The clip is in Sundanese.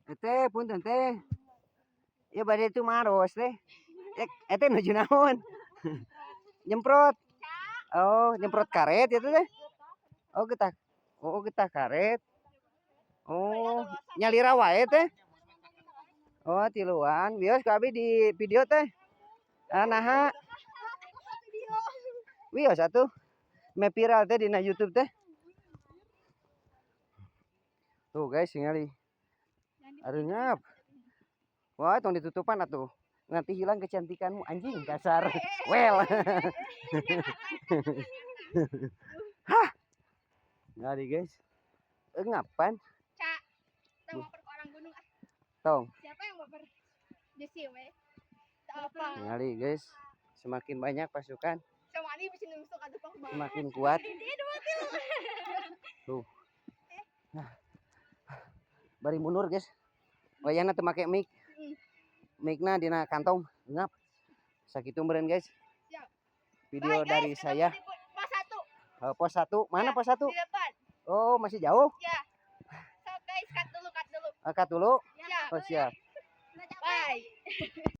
Teh, punten, Teh. Ya, bade tumaros, Teh. Eh, teh nuju naon? Nyemprot. Oh, nyemprot karet itu, Teh. Oh, getah. Oh, getah karet. Oh, nyalira wae, Teh. Oh, tiluan. Wios ku abi di video, Teh. Ah, naha? Wios atuh. Meh viral, Teh, dina YouTube, Teh. Tuh, guys, ningali. Areungap. Wah, tong ditutupan atuh. Nanti hilang kecantikanmu, anjing kasar. Well. Hah. Ngali, guys. Engapan? Cak, kita baper ke orang gunung ah. Tong. Siapa yang baper? Jesse we. Tak apa. Ngali, guys. Semakin banyak pasukan, Sama ini bisa nusuk atuh pak banget. Semakin kuat. Dia dua tilu. Tuh. Nah. Bari mundur, guys. Wayahna teu make mic. Mic-na dina kantong. Ngap. Sakitu meureun, guys. Siap. Video Bye, guys, dari ketemu saya. di pos 1. Eh, pos 1. Mana Ya, pos 1? di depan. Oh, masih jauh. Ya. So guys, cut dulu, cut dulu. Cut dulu. Ya. Oh, siap. Bye.